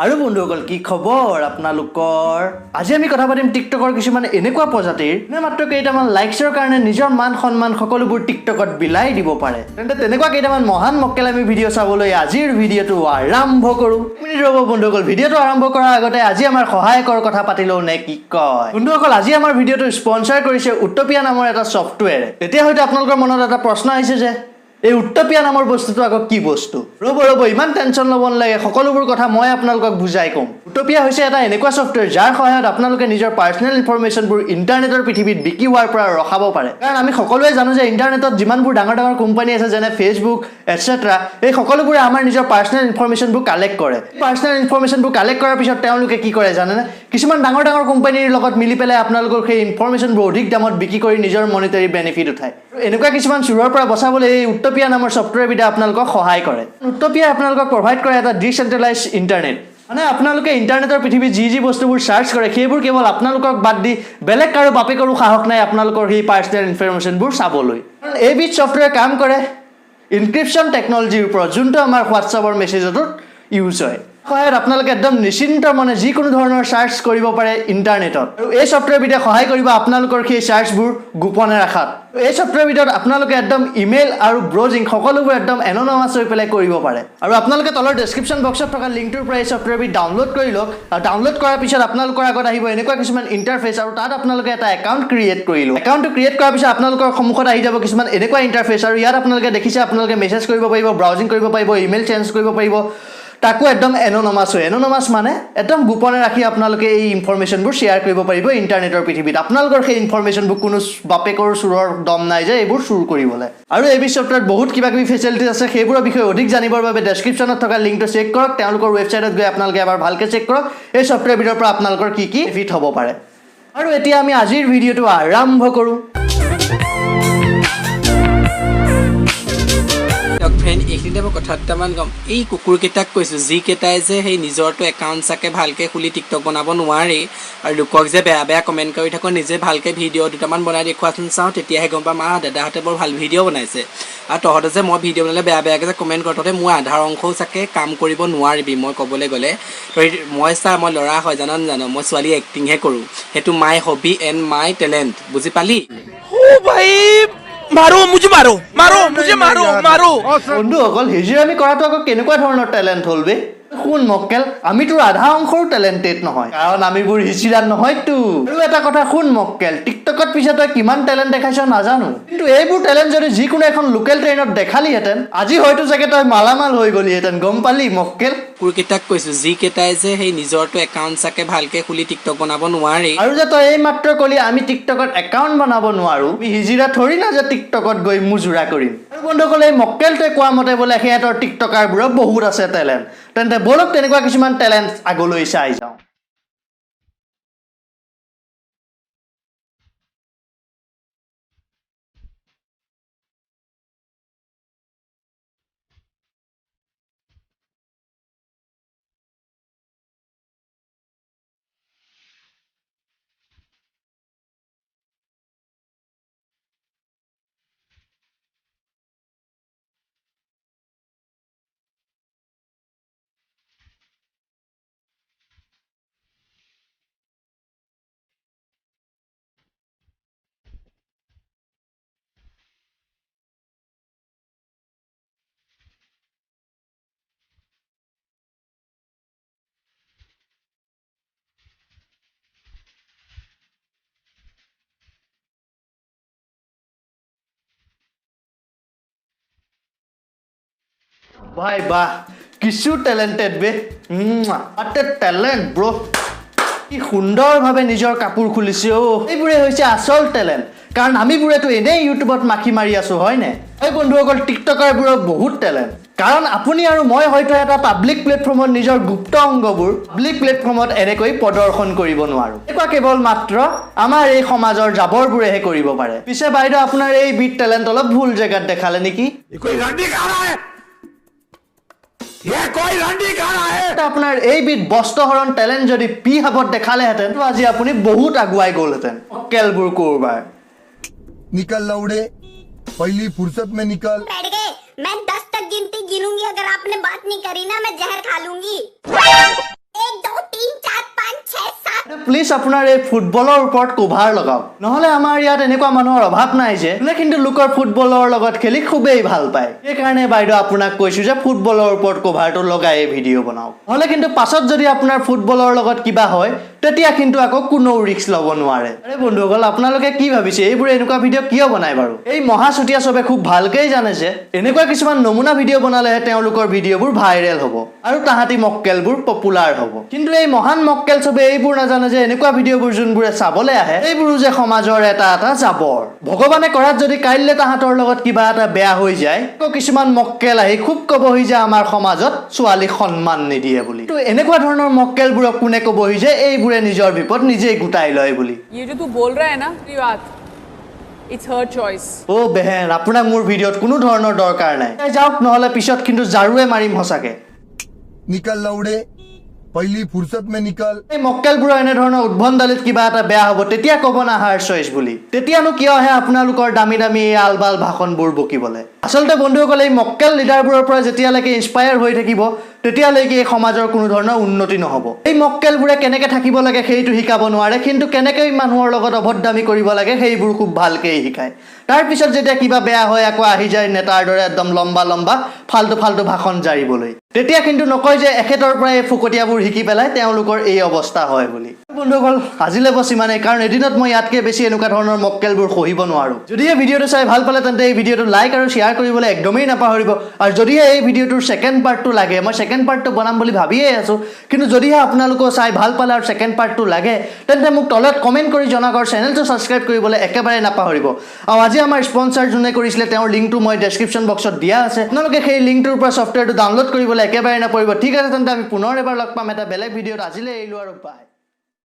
আৰু বন্ধুসকল, কি খবৰ আপোনালোকৰ? আজি আমি কথা পাতিম টিকটকৰ কিছুমান এনেকুৱা প্ৰজাতিৰ, যোনে মাত্ৰ কেইটামান লাইকছৰ কাৰণে নিজৰ মান সন্মান সকলোবোৰ টিকটকত বিলাই দিব পাৰে। তেন্তে তেনেকুৱা কেইটামান মহান মক্কেলামী ভিডিঅ' চাবলৈ আজিৰ ভিডিঅ'টো আৰম্ভ কৰোঁ। মিনিট ৰ'ব বন্ধুসকল, ভিডিঅ'টো আৰম্ভ কৰাৰ আগতে আজি আমাৰ সহায়কৰ কথা পাতি লওঁ নে কি কয়? বন্ধুসকল, আজি আমাৰ ভিডিঅ'টো স্পনচাৰ কৰিছে উটপিয়া নামৰ এটা ছফ্টৱেৰে। এতিয়া হয়তো আপোনালোকৰ মনত এটা প্ৰশ্ন আহিছে যে এই উটপিয়া নামৰ বস্তুটো আকৌ কি বস্তু? ৰ'ব ৰ'ব, ইমান টেনশ্যন ল'ব নালাগে, সকলোবোৰ কথা মই আপোনালোকক বুজাই ক'ম। উটপিয়া হৈছে এটা এনেকুৱা ছফ্টৱেৰ যাৰ সহায়ত আপোনালোকে নিজৰ পাৰ্চনেল ইনফৰমেশ্যনবোৰ ইণ্টাৰনেটৰ পৃথিৱীত বিক্ৰী হোৱাৰ পৰা ৰখাব পাৰে। কাৰণ আমি সকলোৱে জানো যে ইণ্টাৰনেটত যিমানবোৰ ডাঙৰ ডাঙৰ কোম্পানী আছে, যেনে ফেচবুক এটচেট্ৰা, এই সকলোবোৰে আমাৰ নিজৰ পাৰ্চনেল ইনফৰমেশ্যনবোৰ কালেক্ট কৰে। পাৰ্চনেল ইনফৰমেশ্যনবোৰ কালেক্ট কৰাৰ পিছত তেওঁলোকে কি কৰে জানেনে? কিছুমান ডাঙৰ ডাঙৰ কোম্পানীৰ লগত মিলি পেলাই আপোনালোকৰ সেই ইনফৰমেশ্যনবোৰ অধিক দামত বিক্ৰী কৰি নিজৰ মনিটাৰী বেনিফিট উঠায়। আৰু এনেকুৱা কিছুমান চোৰৰ পৰা বচাবলৈ এই উটপিয়া নামৰ ছফ্টৱেৰবিধে আপোনালোকক সহায় কৰে। উটপিয়াই আপোনালোকক প্ৰভাইড কৰে এটা ডিচেণ্ট্ৰেলাইজ ইণ্টাৰনেট। মানে আপোনালোকে ইণ্টাৰনেটৰ পৃথিৱীত যি যি বস্তুবোৰ চাৰ্চ কৰে, সেইবোৰ কেৱল আপোনালোকক বাদ দি বেলেগ কাৰো বাপেকৰো সাহস নাই আপোনালোকৰ সেই পাৰ্চনেল ইনফৰমেশ্যনবোৰ চাবলৈ। কাৰণ এইবিধ ছফ্টৱেৰে কাম কৰে ইনক্ৰিপশ্যন টেকন'লজিৰ ওপৰত, যোনটো আমাৰ হোৱাটছআপৰ মেছেজতো ইউজ হয়। সহায়ত আপোনালোকে একদম নিশ্চিন্ত মনে যিকোনো ধৰণৰ চাৰ্চ কৰিব পাৰে ইণ্টাৰনেটত। আৰু এই ছফ্টৱেৰবিধে সহায় কৰিব আপোনালোকৰ সেই চাৰ্চবোৰ গোপনে ৰখাত। এই ছফ্টৱেৰবিধত আপোনালোকে একদম ইমেইল আৰু ব্ৰাউজিং সকলোবোৰ একদম এন'নমাছ হৈ পেলাই কৰিব পাৰে। আৰু আপোনালোকে তলৰ ডেছক্ৰিপশ্যন বক্সত থকা লিংকটোৰ পৰা এই ছফ্টৱেৰবিধ ডাউনলোড কৰি লওক। আৰু ডাউনলোড কৰাৰ পিছত আপোনালোকৰ আগত আহিব এনেকুৱা কিছুমান ইণ্টাৰফেচ আৰু তাত আপোনালোকে এটা একাউণ্ট ক্ৰিয়েট কৰি লওক। একাউণ্টটো ক্ৰিয়েট কৰাৰ পিছত আপোনালোকৰ সন্মুখত আহি যাব কিছুমান এনেকুৱা ইণ্টাৰফেচ। আৰু ইয়াত আপোনালোকে দেখিছে, আপোনালোকে মেছেজ কৰিব পাৰিব, ব্ৰাউজিং কৰিব পাৰিব, ইমেইল চেঞ্জ কৰিব পাৰিব, তাকো একদম এন'নমাছ হয়। এন'নমাছ মানে একদম গোপনে ৰাখি আপোনালোকে এই ইনফৰমেশ্যনবোৰ শ্বেয়াৰ কৰিব পাৰিব ইণ্টাৰনেটৰ পৃথিৱীত। আপোনালোকৰ সেই ইনফৰমেশ্যনবোৰ কোনো বাপেকৰ চোৰৰ দম নাই যে এইবোৰ চুৰ কৰিবলৈ। আৰু এইবিধ ছফ্টৱেৰত বহুত কিবা কিবি ফেচিলিটিছ আছে। সেইবোৰৰ বিষয়ে অধিক জানিবৰ বাবে ডেছক্ৰিপশ্যনত থকা লিংকটো চেক কৰক। তেওঁলোকৰ ৱেবছাইটত গৈ আপোনালোকে এবাৰ ভালকৈ চেক কৰক এই ছফ্টৱেৰবিধৰ পৰা আপোনালোকৰ কি কি বেনিফিট হ'ব পাৰে। আৰু এতিয়া আমি আজিৰ ভিডিঅ'টো আৰম্ভ কৰোঁ। দিয়ক ফ্ৰেণ্ড, এইখিনিতে মই কথা দুটামান ক'ম। এই কুকুৰকেইটাক কৈছোঁ, যিকেইটাই যে সেই নিজৰটো একাউণ্ট চাকে ভালকৈ খুলি টিকটক বনাব নোৱাৰি আৰু লোকক যে বেয়া বেয়া কমেণ্ট কৰি থাকোঁ, নিজে ভালকৈ ভিডিঅ' দুটামান বনাই দেখুৱাচোন চাওঁ, তেতিয়াহে গম পাম দাদাহঁতে বৰ ভাল ভিডিঅ' বনাইছে। আৰু তহঁতে যে মই ভিডিঅ' বনালে বেয়া বেয়াকৈ যে কমেণ্ট কৰ, তহঁতে মোৰ আধাৰ অংশও চাকে কাম কৰিব নোৱাৰিবি। মই ক'বলৈ গ'লে তই মই চা, মই ল'ৰা হয়, জান নাজান? মই ছোৱালী এক্টিংহে কৰোঁ, সেইটো my hobby and my talent, বুজি পালি? ओ भाई, मारो मुझे, मारो मारो मुझे, मारो मारो। বন্ধুসকল, হিজিৰামি কৰাটো আকৌ কেনেকুৱা ধৰণৰ টেলেণ্ট হ'ল বে? শুন মক্কেল, আমি তোৰ আধা অংশৰো টেলেণ্টেড নহয়, কাৰণ আমিবোৰ হিজিৰা নহয়তো। আৰু এটা কথা শুন মক্কেল, টিকটকত পিছে তই কিমান টেলেণ্ট দেখাইছ নাজানো, কিন্তু এইবোৰ টেলেণ্ট যদি যিকোনো এখন লোকেল ট্ৰেইনত দেখালিহেঁতেন, আজি হয়তো চাগে তই মালামাল হৈ গ'লিহেঁতেন। গম পালি মক্কেল? কুকুৰকেইটাক কৈছোঁ, যিকেইটাই যে সেই নিজৰটো একাউণ্ট চাকে ভালকৈ খুলি টিকটক বনাব নোৱাৰি। আৰু যে তই এই মাত্ৰ ক'লি আমি টিকটকত একাউণ্ট বনাব নোৱাৰো, আমি হিজিৰা থৰি না যে টিকটকত গৈ মুজুৰা কৰিম। আৰু বন্ধুসকল, এই মক্কেলটোৱে কোৱা মতে বোলে সিহঁতৰ টিকটকাৰবোৰৰ বহুত আছে টেলেণ্ট। তেন্তে ব'লক তেনেকুৱা কিছুমান টেলেণ্ট আগলৈ চাই যাওঁ। ভাই বাহ, কিছু টেলেণ্টেড বে, টেলেণ্ট ব্ৰ। কি সুন্দৰভাৱে নিজৰ কাপোৰ খুলিছে অ'। এইবোৰে হৈছে আচল টেলেণ্ট, কাৰণ আমিবোৰেতো এনেই ইউটিউবত মাখি মাৰি আছো, হয়নে? এই বন্ধুসকল, টিকটকাৰবোৰৰ বহুত টেলেণ্ট, কাৰণ আপুনি আৰু মই হয়তো এটা পাব্লিক প্লেটফৰ্মত নিজৰ গুপ্ত অংগবোৰ পাব্লিক প্লেটফৰ্মত এনেকৈ প্ৰদৰ্শন কৰিব নোৱাৰোঁ। এনেকুৱা কেৱল মাত্ৰ আমাৰ এই সমাজৰ জাবৰবোৰেহে কৰিব পাৰে। পিছে বাইদেউ, আপোনাৰ এই বিধ টেলেণ্ট অলপ ভুল জেগাত দেখালে নেকি? कोई रंडी खा रहा है, ये कोई रंडी खा रहा है। আপোনাৰ এইবিধ বস্ত্ৰহৰণ টেলেণ্ট যদি পি হাবত দেখালেহেঁতেন, তো আজি আপুনি বহুত আগুৱাই গ'লহেঁতেন। কেলবোৰ কৰবাৰ। निकल लौड़े, पहली फुर्सत में निकल। बैठ गए। मैं 10 तक गिनती गिनूंगी, अगर आपने बात नहीं करी ना, मैं जहर खा लूंगी। প্লিজ আপোনাৰ এই ফুটবলৰ ওপৰত কভাৰ লগাওক। নহ'লে আমাৰ ইয়াত এনেকুৱা মানুহৰ অভাৱ নাই যে যোনে কিন্তু লোকৰ ফুটবলৰ লগত খেলি খুবেই ভাল পায়। সেইকাৰণে বাইদেউ, আপোনাক কৈছোঁ যে ফুটবলৰ ওপৰত কভাৰটো লগাই এই ভিডিঅ' বনাওক। নহ'লে কিন্তু পাছত যদি আপোনাৰ ফুটবলৰ লগত কিবা হয়, তেতিয়া কিন্তু আকৌ কোনেও ৰিস্ক ল'ব নোৱাৰে। আৰে বন্ধুসকল, আপোনালোকে কি ভাবিছে, এইবোৰে এনেকুৱা ভিডিঅ' কিয় বনায় বাৰু? এই মহাচুতীয়া চবে খুব ভালকেই জানে যে এনেকুৱা কিছুমান নমুনা ভিডিঅ' বনালেহে তেওঁলোকৰ ভিডিঅ'বোৰ ভাইৰেল হ'ব আৰু তাহাঁতি মক্কেলবোৰ পপুলাৰ হ'ব। কিন্তু এই মহান মক্কেল চবে এইবোৰ নাজানে যে এনেকুৱা ভিডিঅ'বোৰ যোনবোৰে চাবলৈ আহে, এইবোৰো যে সমাজৰ এটা এটা জাবৰ। ভগৱানে কৰাত যদি কাইলৈ তাহাঁতৰ লগত কিবা এটা বেয়া হৈ যায়, আকৌ কিছুমান মক্কেল আহি খুব ক'বহি যে আমাৰ সমাজত ছোৱালীক সন্মান নিদিয়ে বুলি। তো এনেকুৱা ধৰণৰ মক্কেলবোৰক কোনে ক'বহি যে এইবোৰে নিজৰ বিপদ নিজেই গোটাই লয় বুলি? ये जो तू बोल रहा है ना, ये बात, it's her choice. অ' বেহেন, আপোনাক মোৰ ভিডিঅ'ত কোনো ধৰণৰ দৰকাৰ নাই। যাওক, নহ'লে পিছত কিন্তু ঝাৰুৱে মাৰিম সঁচাকে। निकल लौड़े, पहली फुर्सत में निकल। এই মক্কেলবোৰৰ এনেধৰণৰ উদ্ভণ্ডালিত কিবা এটা বেয়া হ'ব, তেতিয়া ক'ব না হাৰ চইচ বুলি। তেতিয়ানো কিয় আহে আপোনালোকৰ দামী দামী এই আল বাল ভাষণবোৰ বকিবলৈ? আচলতে বন্ধুসকল, এই মক্কেল লিডাৰবোৰৰ পৰা যেতিয়ালৈকে ইনস্পায়াৰ হৈ থাকিব, তেতিয়ালৈকে এই সমাজৰ কোনো ধৰণৰ উন্নতি নহ'ব। এই মক্কেলবোৰে কেনেকৈ থাকিব লাগে সেইটো শিকাব নোৱাৰে, কিন্তু কেনেকৈ মানুহৰ লগত অভদ্ৰামি কৰিব লাগে সেইবোৰ খুব ভালকেই শিকায়। তাৰপিছত যেতিয়া কিবা বেয়া হয়, আকৌ আহি যায় নেতাৰ দৰে একদম লম্বা লম্বা ফাল্টু ফাল্টু ভাষণ জাৰিবলৈ। তেতিয়া কিন্তু নকয় যে এখেতৰ পৰা এই ফুকতীয়াবোৰ শিকি পেলাই তেওঁলোকৰ এই অৱস্থা হয় বুলি। বন্ধুসকল, আজিলৈ বছ ইমানেই, কাৰণ এদিনত মই ইয়াতকৈ বেছি এনেকুৱা ধৰণৰ মক্কেলবোৰ সহিব নোৱাৰোঁ। যদিহে ভিডিঅ'টো চাই ভাল পালে, তেন্তে এই ভিডিঅ'টো লাইক আৰু শ্বেয়াৰ কৰিবলৈ একদমেই নাপাহৰিব। আৰু যদিহে এই ভিডিঅ'টোৰ ছেকেণ্ড পাৰ্টটো লাগে, মই ছেকেণ্ড পাৰ্টটো বনাম বুলি ভাবিয়ে আছোঁ, কিন্তু যদিহে আপোনালোকেও চাই ভাল পালে আৰু ছেকেণ্ড পাৰ্টটো লাগে, তেন্তে মোক তলত কমেণ্ট কৰি জনাওক আৰু চেনেলটো ছাবস্ক্ৰাইব কৰিবলৈ একেবাৰে নাপাহৰিব। আৰু আজি আমাৰ স্পনচাৰ যোনে কৰিছিলে, তেওঁৰ লিংকটো মই ডেছক্ৰিপশ্যন বক্সত দিয়া আছে। আপোনালোকে সেই লিংকটোৰ পৰা ছফ্টৱেৰটো ডাউনলোড কৰিবলৈ একেবাৰে নাপাহৰিব। ঠিক আছে, তেন্তে আমি পুনৰ এবাৰ লগ পাম এটা বেলেগ ভিডিঅ'ত। আজিলৈ এৰিলোঁ আৰু বাই।